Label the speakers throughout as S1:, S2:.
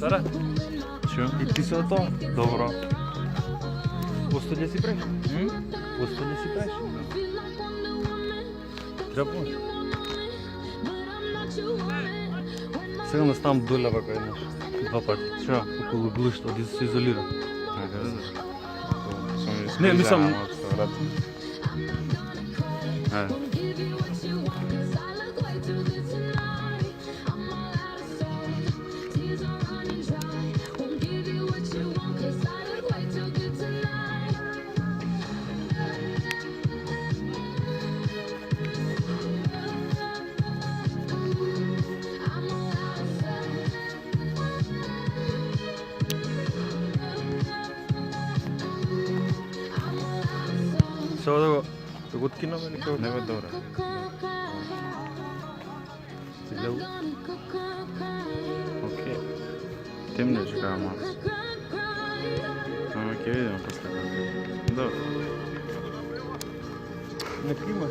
S1: Стара?
S2: Шо?
S1: И ти со тоа? Добро. Постолje си правиш?
S2: М?
S1: Постолje си правиш? Треба помош. Сега да ставам доле вака еднаш. Два пати.
S2: Шо?
S1: Околу глушта, да се изолира.
S2: Ајде, да. Сум
S1: Не, мислам-
S2: Ајде.
S1: Сега да го откинам или како?
S2: Не бе, добро.
S1: Си гледал?
S2: Океј. Темно е чекава малку. Ама ќе видиме после како. Добро.
S1: Нека има.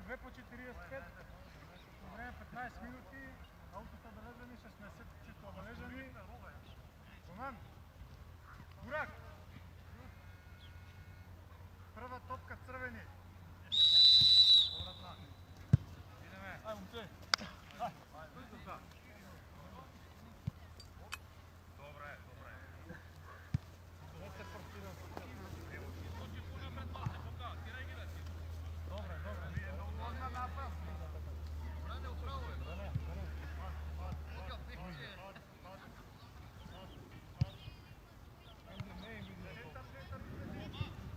S3: 2:45, време 15 минути, аутото бележани, 16 бележани. Роман, Бурак, прва топка црвени. Идеме. Ај, момче. Ај, Добре, добре. Не се форсирам. Добре, добре. Одма напад.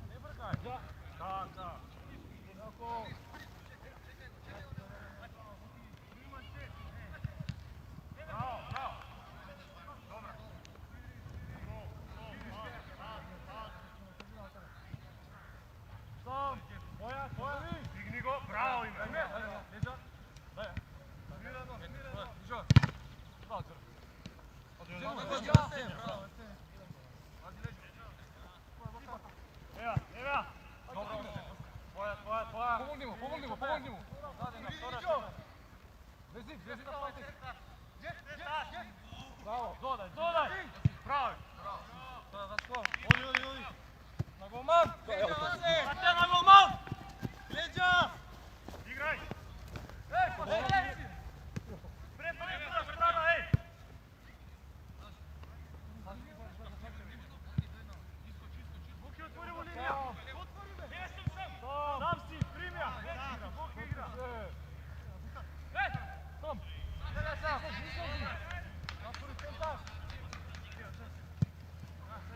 S3: Не бркај. Да, да. Тако. Браво, браво. Добре. Сам. Моја, моја. Дигни го, браво име. Леđа. Дај. Смирено, смирено. Леđа. Браво, Црно. Ева, ева. Добро. Твоја, твоја, твоја.
S4: Помогни му, помогни му, помогни му.
S3: Втора.
S4: Влези, влези на пати.
S3: Браво, додај, додај. Браво. Оди, оди, оди.
S4: На голман.
S3: Ате на голман. Леđа. Играј.
S4: Еј, па лези.
S3: Пре, пре, пре, страна, еј. Буки отвори во линија. Сам си, прими ја. Игра, Буки игра.
S4: Еј, сам. Затвори центар.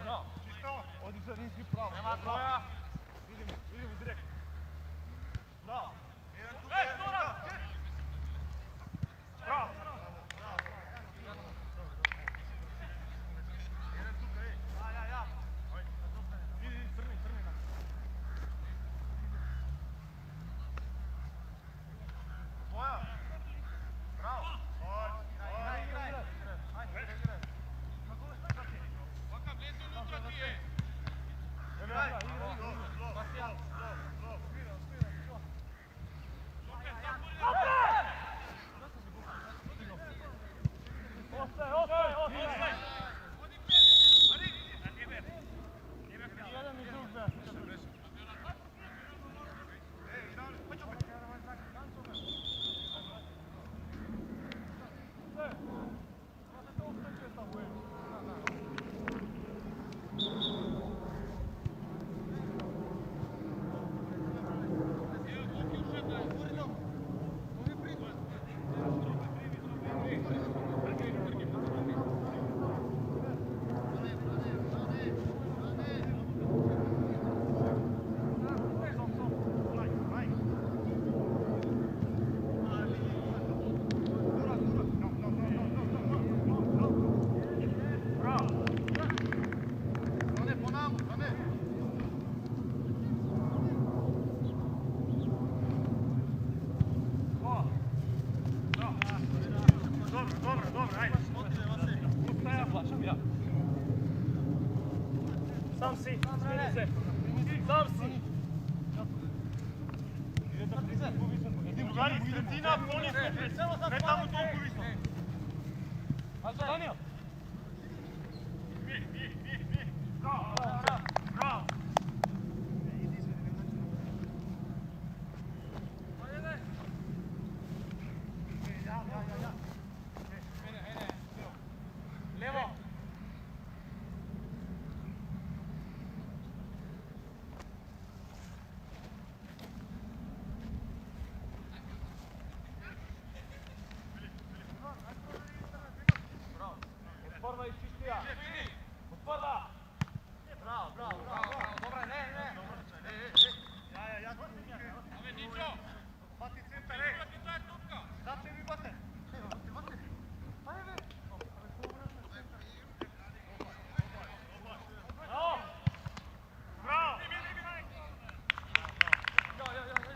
S4: Браво.
S3: Чисто.
S4: Оди за рински право.
S3: Нема троја. Видиме, видиме директно. Браво. Еј, втора. Браво. Ја, ја, ја. Иди, иди, тргни, тргни. Твоја. Браво. Играј, играј. Ајде, играј. Играј, играј, играј. Остај, остај, остај. Еден и друг, бе. Добро, добро, добро, ајде. Оставја.
S4: ја.
S3: Сам си, смени се. Сам си. Другари, средина, пониско, не таму толку високо.
S4: Ајде, Даниел.
S3: Ми, ми, ми, ми. Браво, браво.
S4: Лево. Отворна изчисти ја. Отворна. Браво, браво, браво. Добре, не, не.
S3: Ја, ја, ја. Фати центар, еј. Зад тебе бате. Браво. Браво.
S4: Ја, ја, ја, ја.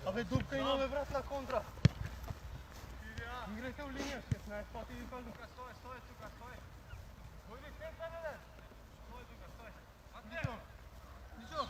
S3: Абе, дупка имаме, брат, на контра. Играйте в линия, 16 пати ви кажам. Стой, стой, тука, стой. Дојди, центар, бе! Стой, тука, стой. Ничо, ничо.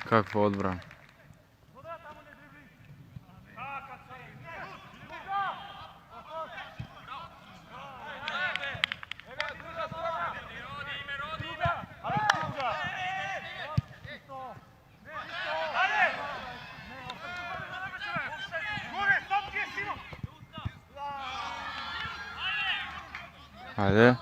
S2: Каква одбрана. Ajde.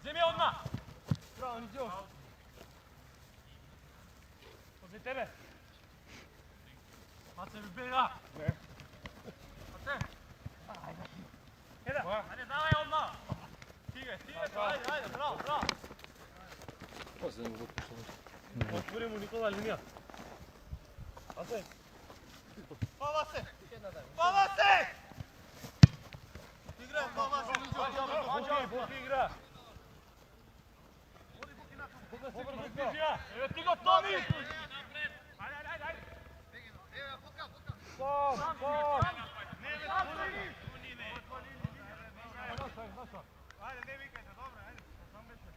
S4: Земи одма! Браво, Ниđo! Позади тебе! Маце ми бега! Не. Маце! Айде! Айде, давай одма! Стигай, стигай, айде, айде, браво, браво!
S1: После не го пуштам.
S4: Отвори му Никола линија. Маце!
S3: Пава се! Пава се! Играј, пава се, Ниđo!
S4: Боки, Боки игра! Еве ти го, Томи! Ајде, ајде, ајде! Сам, сам!
S3: Ајде, не викајте, добро, ајде. Сам беше.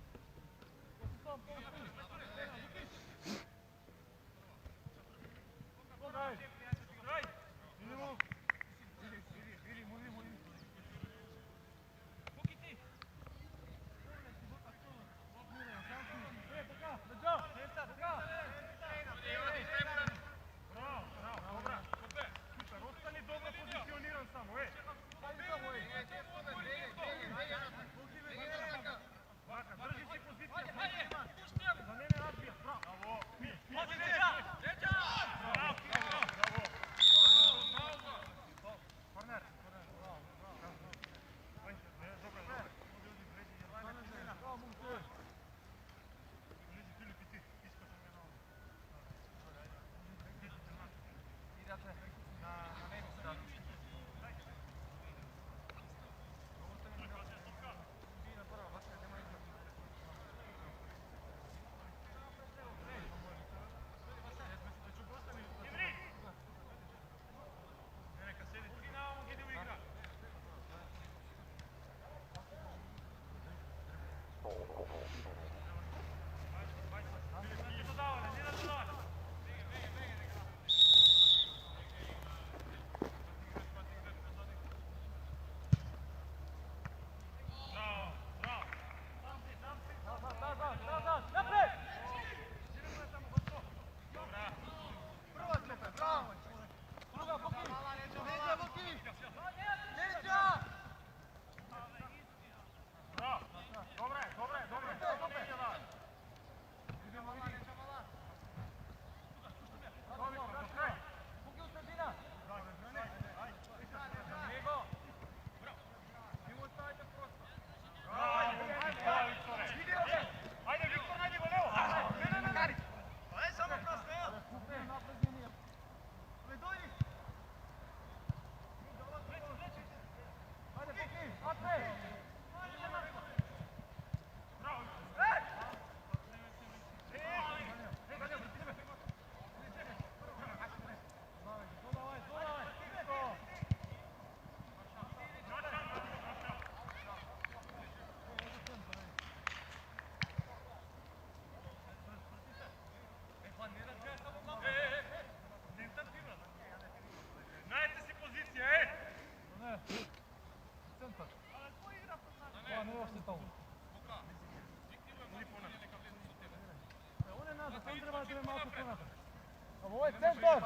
S4: Ама овој центар!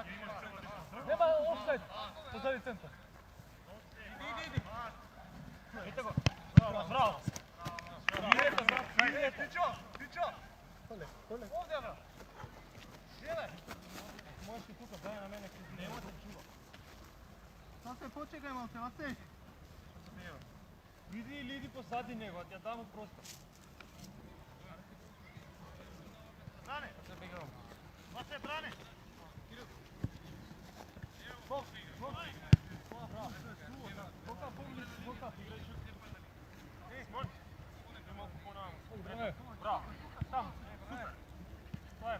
S4: Нема офсайд позади центар. Иди, иди. Ете го. Браво, браво.
S3: Тичо, тичо!
S4: Толе, толе. Овде, бра. Деле. Можеш и тука, дај на мене. Нема се чува.
S3: Васе, почекај малце, Васе.
S4: Иди или иди позади него, а ти ја дам му простор.
S3: Бране. Васе, бране.
S4: Бок, бок. Браво. Бока, помни, бока. Браво. Там, супер. Тоа е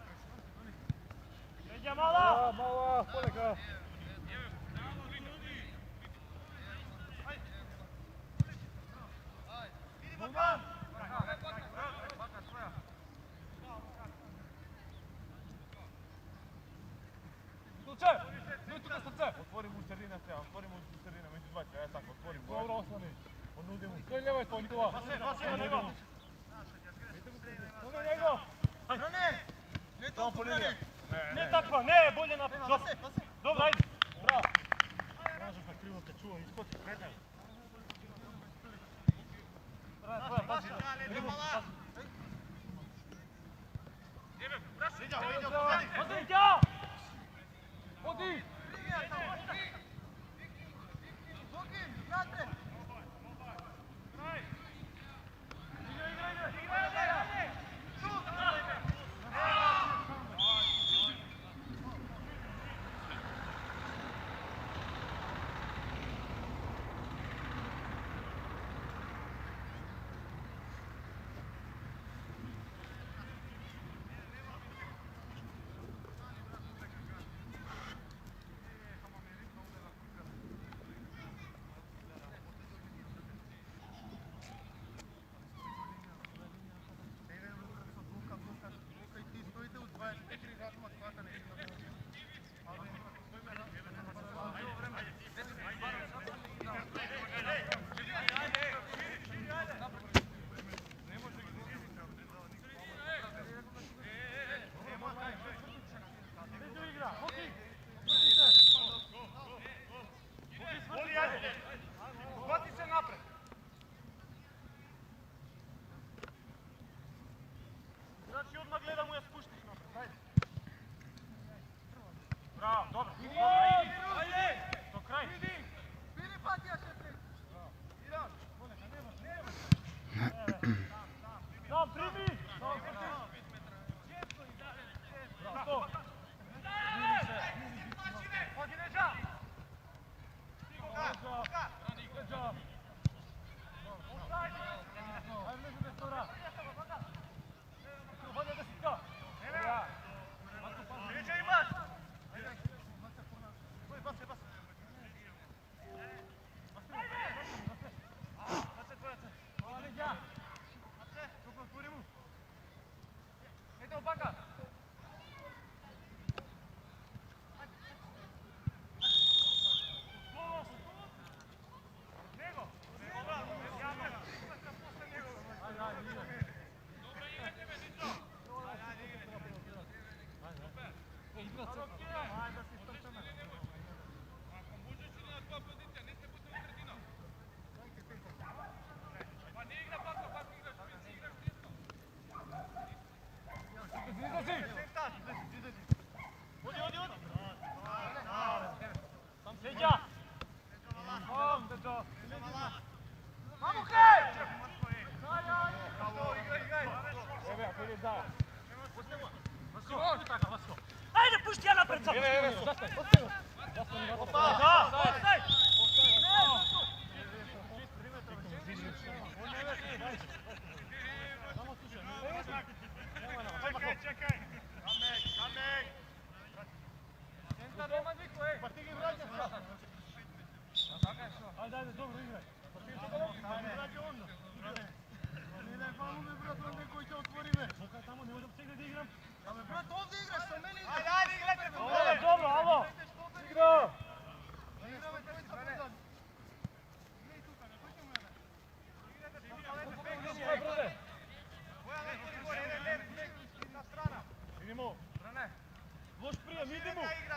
S4: Леѓа мала! Мала, полека.
S3: Богдан!
S4: Срце! Стој тука срце!
S1: Отвори му средина сега, отвори му средина меѓу двајца, е така, отвори му.
S4: Добро, остани.
S1: Понуди му.
S4: Стој лево е тој, Никола.
S3: Васе, Васе, него!
S4: Тој него!
S3: Бране! Не толку, бране!
S4: Не таква, не, боле напред.
S3: Васе, Васе!
S4: Добро, ајде. Браво.
S1: Можеш на криво те чува, искочи пред него.
S4: Ajde, pušti ja napred sam!
S3: Čekaj, čekaj! Pa ti gi vraćaš! Ajde, ajde, dobro igraj! Pa ti vraćaš onda! Ne daj falu me, brat, onda koji će otvori me! Čekaj tamo, ne možem sve da igram! Брат, овде играш, со мене играш. Ајде, ајде, играјте.
S4: Добро, добро, ало. Игра.
S3: Играме тројца позади. Играј тука, не хоќем мене. Играјте, брате. На страна.
S4: Идемо.
S3: Бране.
S4: Лош прием, идемо.
S3: Ајде.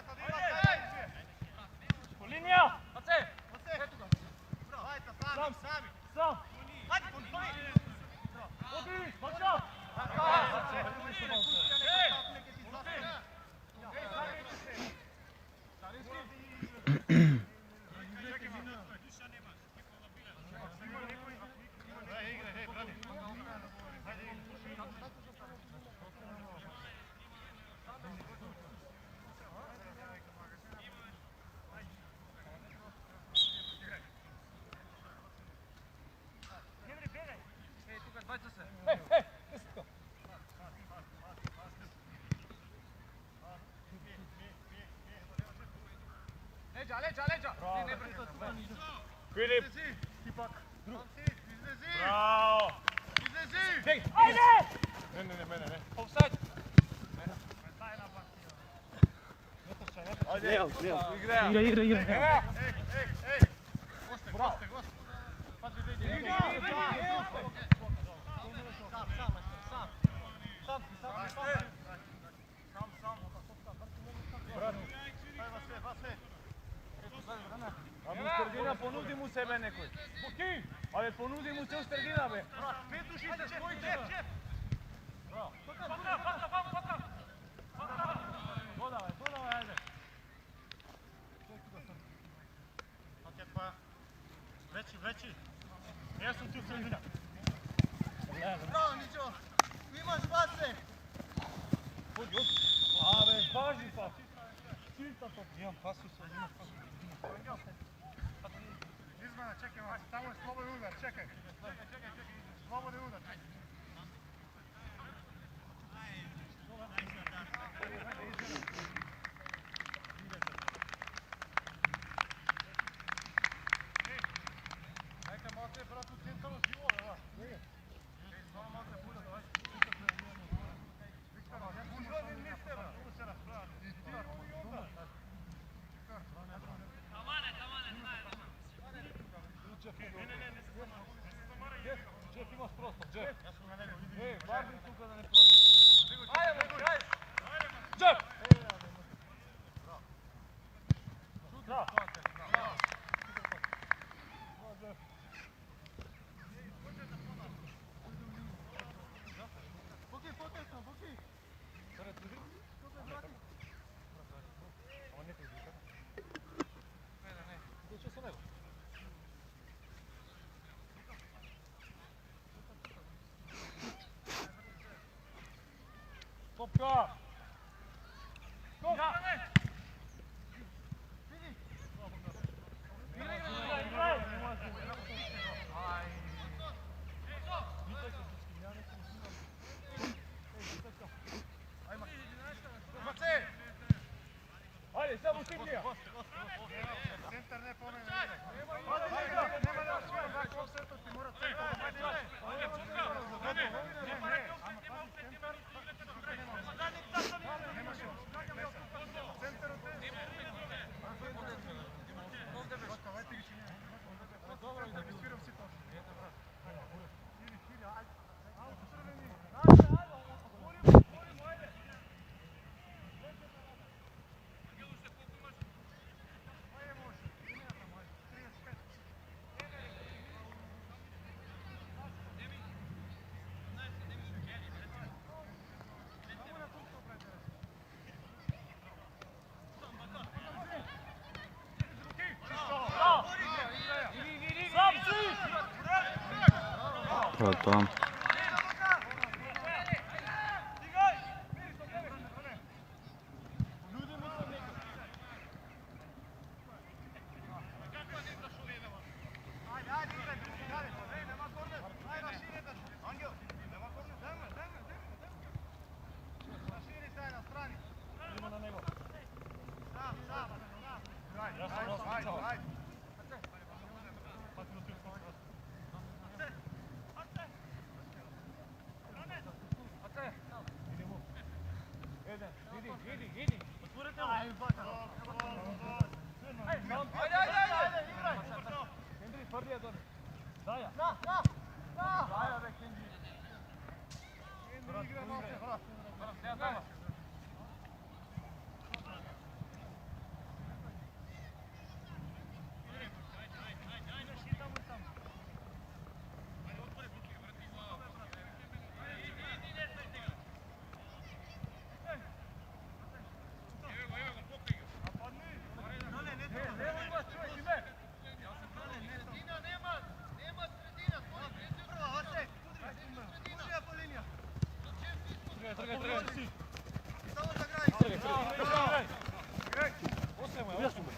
S4: По линија.
S3: Паце. Паце. Тука. Браво. Ајде, сами, сами.
S4: Сам.
S3: Ајде, стои.
S4: Оди, бача.
S3: Leđa, leđa! Ne, ne,
S4: Filip!
S3: Ти пак! Излези!
S4: Браво!
S3: Излези!
S4: Ајде! Не, не, не, мене, не. Офсайд!
S3: Ајде,
S1: Игра, игра, игра.
S3: Еј, еј, еј! Госте, госте, госте! Пази, иди, иди, иди! Сам, сам, сам! Сам, сам, сам! Сам, сам!
S4: Брат!
S3: Ај, Васе, Васе!
S4: А му средина понуди му себе некој. Буки! Абе, понуди му цел средина, бе.
S3: Пет души се споите, бе.
S4: Браво. Додавај, додавај, ајде.
S3: Окей, па. Влечи, влечи. Јас сум ти у средина.
S5: Браво, Ничо! Имаш пасе!
S4: Оди, оди. Абе, важи па. Чиста топ.
S3: Имам пасус, имам пасус. Измена, чекај, малце, таму е слободен удар, чекај. Чекај, чекај, чекај. Слободен удар, чекај. Нека малце, брат, у центарот живо, бе, да. Ей, само малце пуля, давај. Виктор, пужани не сте, бе. Многу се расправате. И ти, и онда. Виктор,
S4: Не, не, не, не се замарај. Джеф, имаш простор, Джеф.
S3: Јас сум на него, иди.
S4: Еј, варди тука да не пробиш. Ајде, бе, ајде. Джеф! Браво. Браво, Джеф.
S5: Буки, потесно, Буки! Тука, брати!
S4: Ама не предизвика. Не, не, не. Доче со него. Топка! Топ! Играј, играј, играј! Ајде, само стигни ја!
S3: Центар не помене. Нема да свира, вака офсетот ти мора центар. Не, не, не, ама пази центар. Немаше. Центарот е. Давайте ги чиниме. Добро, да ги свирам сите. Шири, шири, ајде. Аут црвени.
S4: Ајде, ајде, отвори, отвори, ајде!
S3: Ајде може. Мината може. 35. Само на топка прајте.
S4: Сам си!
S2: Тоа е тоа.
S4: Луди му се некој.
S3: Ајде, ајде, играј, ајде. Еј, нема корнер. Ајде, расширете. Ангел, нема корнер. Дај ме, дај ме, дај ме, дај ме. Расшири се, ајде, на страни.
S4: Идемо на него.
S3: Сам, сам, сам. Ајде, ајде, ајде, ајде.
S4: Пати до тој скок. Идемо. Еден, иди, иди, иди. Отворете му.
S3: Ајде, бата.
S4: Ајде, сам.
S5: Ајде, ајде, ајде, играј!
S4: Хендри, фрли ја доле. Дај ја.
S5: На, на, на!
S4: Дај ја, бе, Хендри.
S3: Хендри игра малце, брат.
S4: Сега дава. Не, нема има човек, име.
S5: Средина нема, нема средина, прва, Васе! Удрија по линија!
S4: Тргај, тргај, тргај.
S5: Само за граница!
S4: Тргај, тргај. Тргај. Осема е, осема.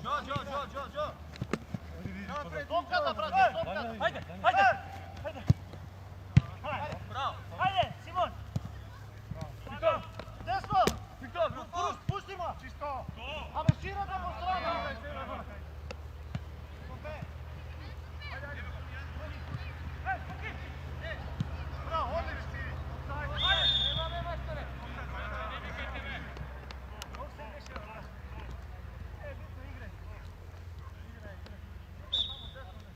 S5: Джо, Джо, Джо, Джо, Джо! Напред, топката, брате, топката!
S4: Ајде, ајде. Ајде.
S5: Браво!
S4: Ајде, Симон. Виктор,
S5: Десно!
S4: Виктор,
S5: Пуст, пусти ма!
S3: Чисто.
S5: Абе, ширата по страна!
S3: Браво, оди си.
S4: Нема ме, мајсторе.
S3: Е, битно играј. Играј, играј. Само десно не.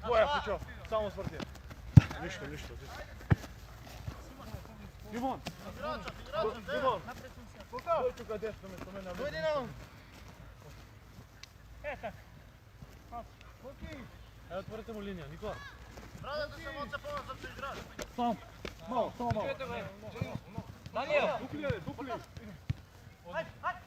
S4: Боја, кучо, само сврти. Ништо, ништо. Simon!
S5: Simon!
S3: Dođi tuka desno mesto mene.
S5: Dojdi nam!
S4: E, tako. Ajde, otvorite mu linija, Nikola.
S5: Brate, da se moce ponazad da igraš.
S4: Samo, malo, samo malo.
S6: Daniel!
S4: Dupli, ajde, dupli. Ajde, ajde.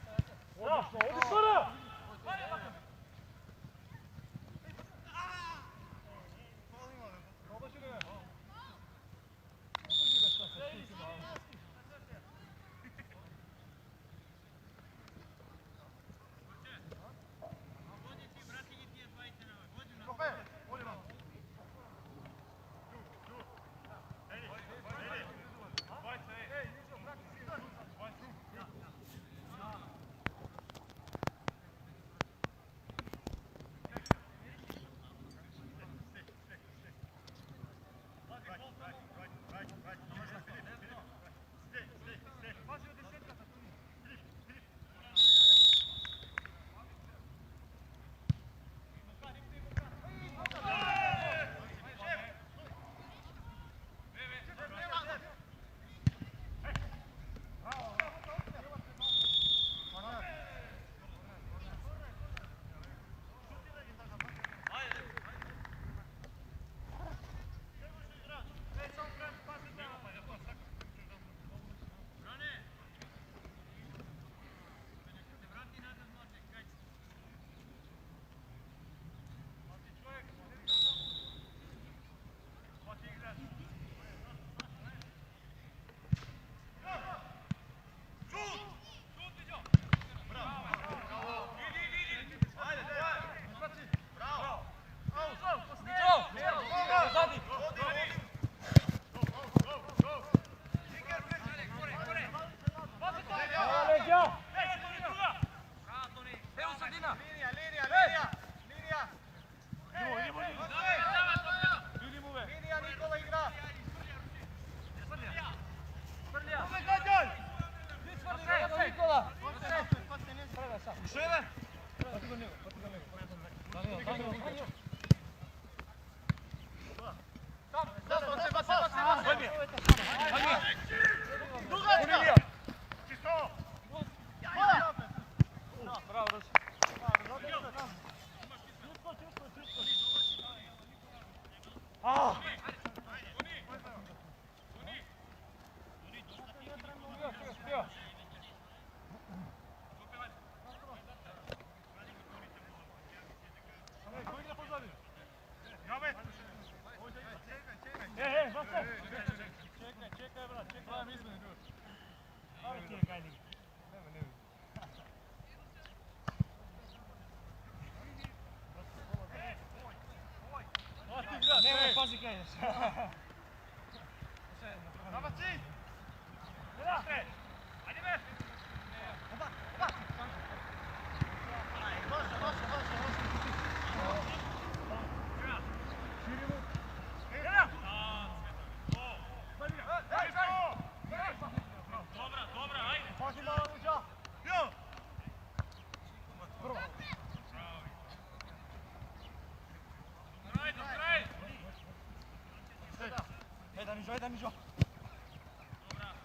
S4: Odlično, odlično!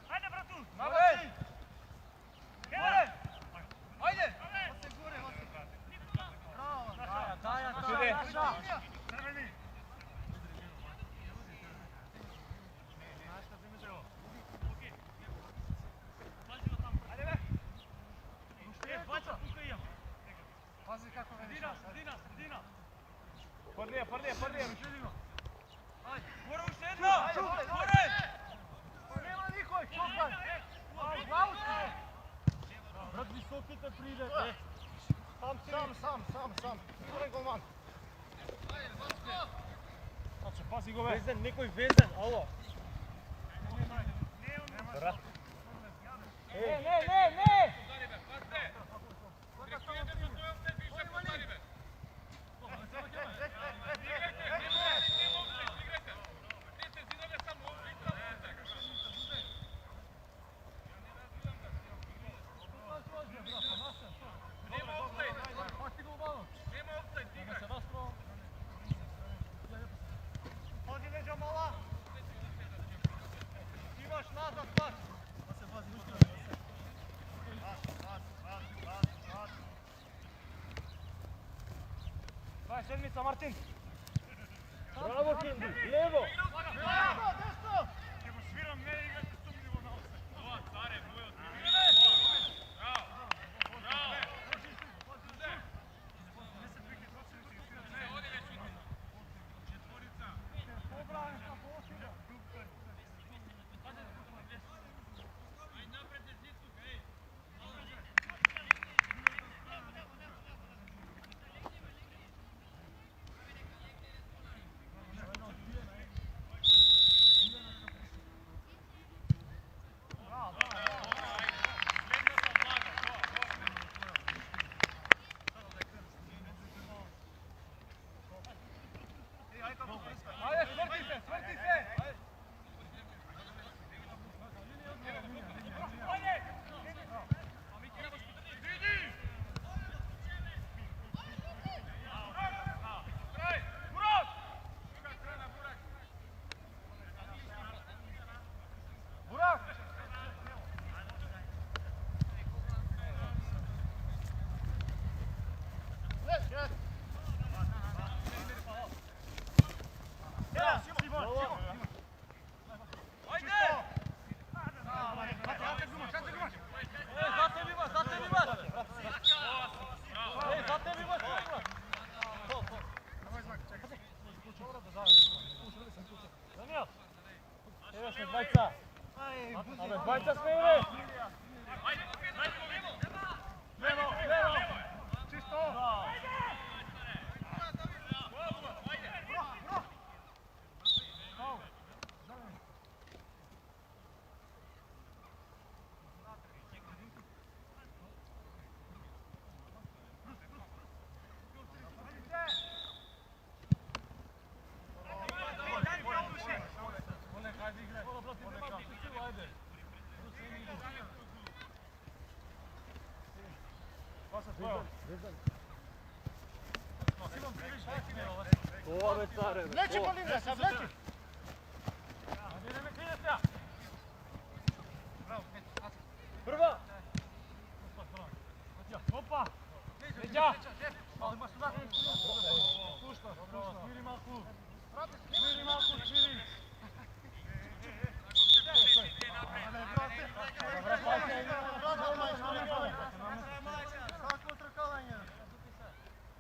S4: Ajde, bratu!
S6: Gore! Ajde!
S4: Crveni! Ajde, be! E, tukaj imam.
S3: Pazi kako me
S4: Sredina, sredina, sredina!
S3: Prlija, prlija, prlija.
S6: Gore ušte jedna! Gore!
S3: Nema nikoj, čukaj. Glavu ti. Brat, visokite pridete.
S5: Sam, sam, sam, sam. Siguran golman.
S4: Znači, pazi go, be!
S6: Vezen, nekoj vezen, alo! Ne, ne, ne, ne!
S5: Pazi leđa mala. Imaš nazad.
S6: Sedmica, Martin!
S4: Bravo, Kendi! Levo!
S3: Desno, desno!
S4: Ќе го свирам, не играте сумниво на офсайд.
S1: Тоа, царе, мојот. Браво! Браво! Не, оди ве шути. Четворица. Ај напред е зид тука, еј.
S6: Ајде, сврти се, сврти се!
S4: Ајде! Бурак!
S6: Бурак!
S4: Ајде!
S6: Е, за тебе имаш, за тебе имаш! Е, за тебе имаш, имаш! Даниел! Еве сме двајца! Абе, двајца сме, бе!
S3: Лево, лево! Чисто!
S4: Тоа бе, царе, бе.
S3: Влечи по линија, се влечи!
S6: Не ме криде сега! Прва! Опа! Леđа! Смири малку! Смири малку, смири!
S3: Сако тркалање.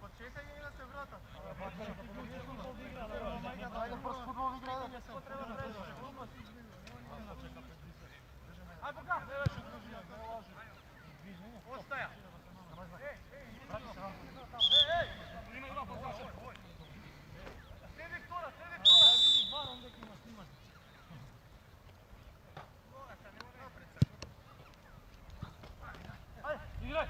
S3: Почекање и да се вратат. Ајде прз фудбал играј.
S6: Ај, Бука!
S4: Остаја.
S6: Следи втора, следи втора! Ајде, играј!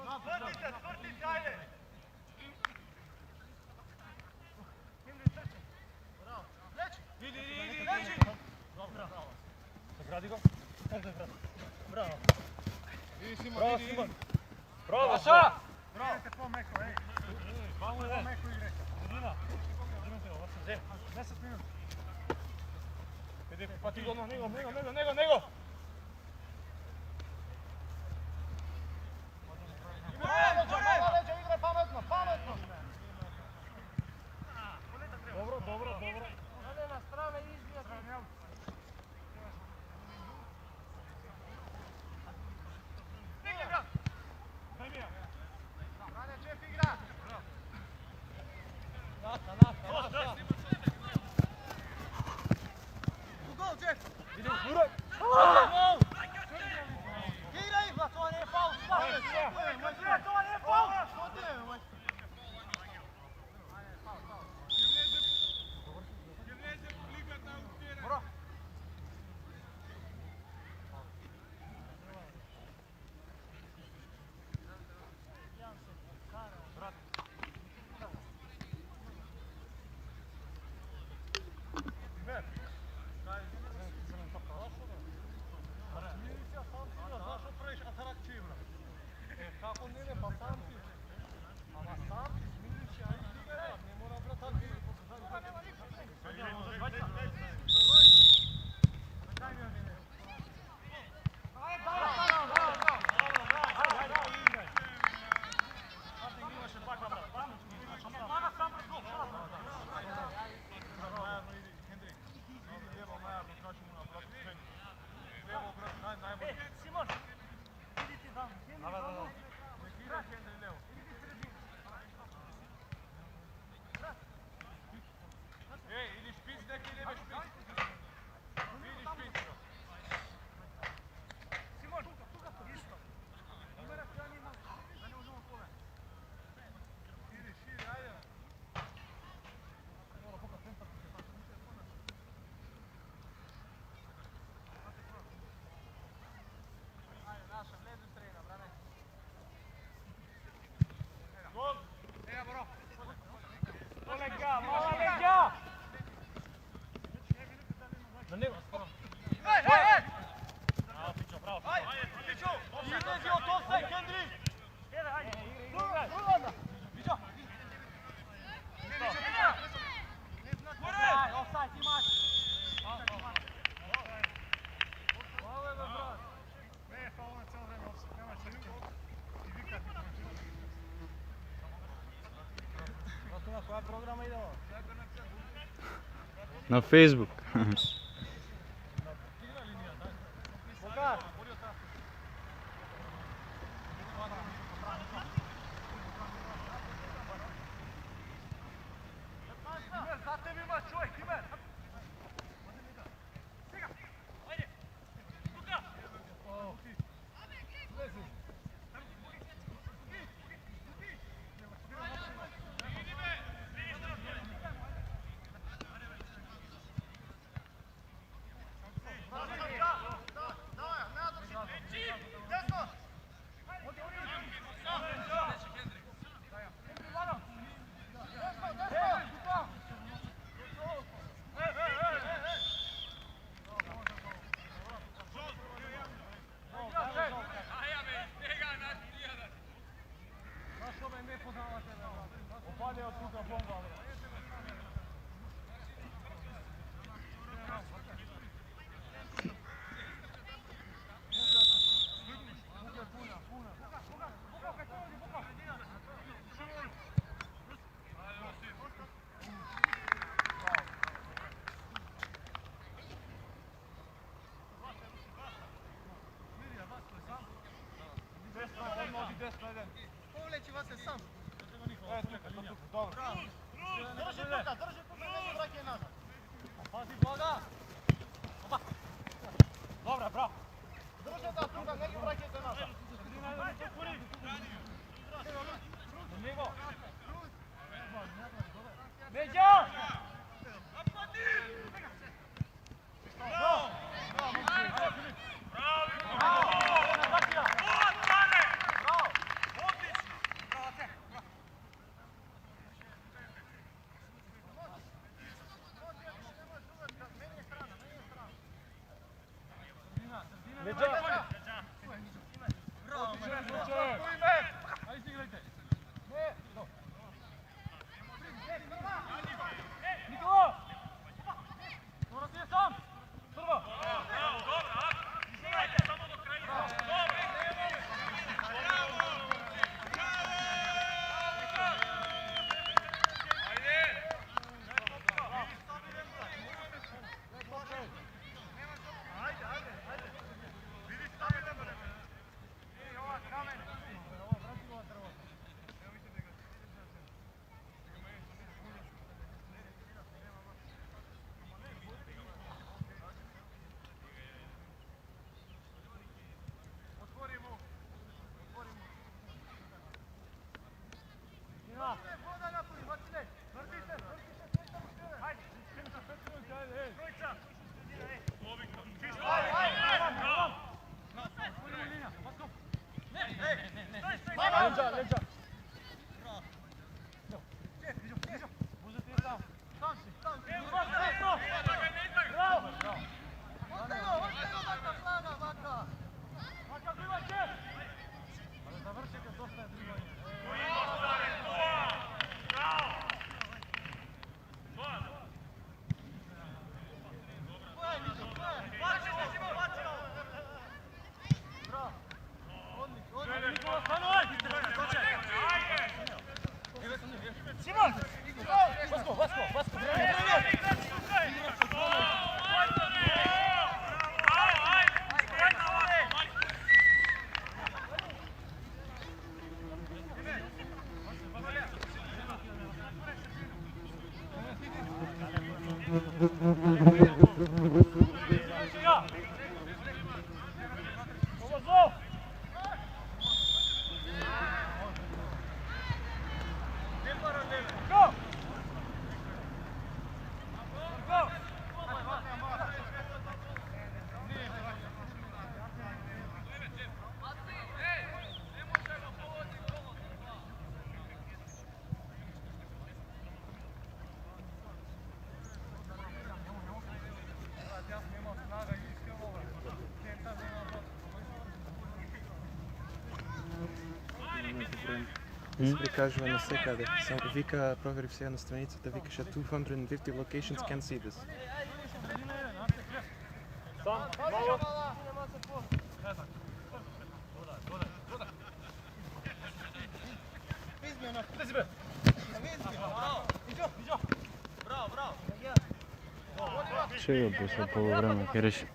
S4: Vrti se, ajde! Idi, idi, idi! Bravo! Zagradi ga. Bravo! Bravo, Simon! Bravo, Saša! Bravo!
S3: Igrajte po-meko, ej. Po-meko igrajte.
S6: Sredina! 10 minuta. Иди, па ти го на него, него, него, него, него!
S5: Мала леđа, igraj pametno, pametno!
S6: Добро, добро, добро.
S5: Ode na strane i izbija se.
S4: Stigni, brat!
S6: Дај ми ја.
S5: Brane, Jeff igra! U gol, Jeff!
S6: Иди, гурай.
S5: Igraj, ba, to nije faul!
S4: To nije faul!
S5: Što ti je, majstor?
S3: Како не бе, па сам си. Ама сам си смириш ја и ти бе, не мора брат такви.
S4: Симон! Иди ти ваму, Хенри ваму.
S3: Ej, ili špic neki ili neme špic. Ili špic.
S4: Симон, тука, тука, исто. Има растојание малку, да не уживам поле.
S3: Širi, širi, ajde.
S5: Ajde, naša, vlezi u sredina, brane.
S3: Gol.
S6: Колега, мала леѓа! На него.
S4: Еј, еј, еј!
S6: Браво, Пичо, браво.
S4: Ајде, Пичо!
S5: Izlezi od offside, Kendri!
S4: Еде, ајде.
S6: Играј,
S5: Druga!
S4: Пичо!
S5: Aj, offside imaš!
S3: Не, фаул на цelo време офсайд, нема šta. И викат.
S5: Brate, na koja programa idemo?
S2: На Фейсбук.
S5: Boga!
S4: Imer, за тебе има човек, Imer! Сега! Ајде! Тука!
S5: Zašto me ne poznavate?
S6: Опади од тука бомба, бре. Десно, одма оди десно еден.
S5: Povleči vas se sam.
S6: Е, тука, тука, добро.
S5: Drži tuka, drži tuka, ne gi vraćaj nazad.
S6: Пази, Блага! Опа! Добра, браво!
S5: Drže ta tuka, ne gi vraćajte nazad.
S6: На него! Неѓа! Браво! Браво, момче!
S4: Браво!
S6: Браво!
S4: Оди!
S7: Се прикажува насекаде. Само вика, проверив сега на страницата, викаше 250 locations can see this.
S2: Чека после полувреме ќе реши.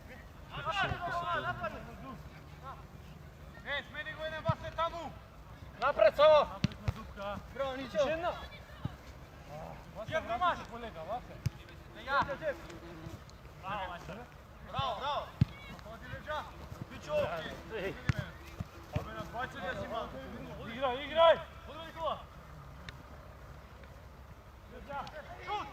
S6: Напред само! Браво, Ничо!
S5: Браво, браво! Пичо!
S6: Играј, играј! Шут!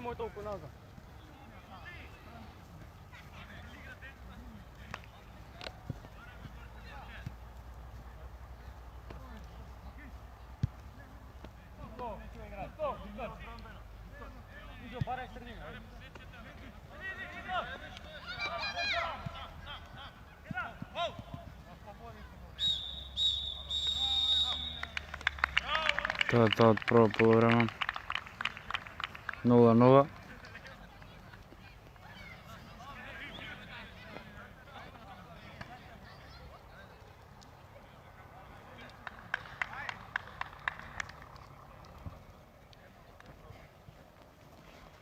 S6: Немој толку назад.
S2: Тоа е тоа од прво полувреме. 0-0.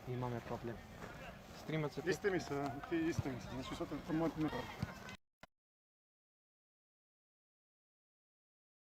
S7: Имаме проблем. Стримот се
S3: Исти ми се, ти исти ми се. Значи, сото мојот не.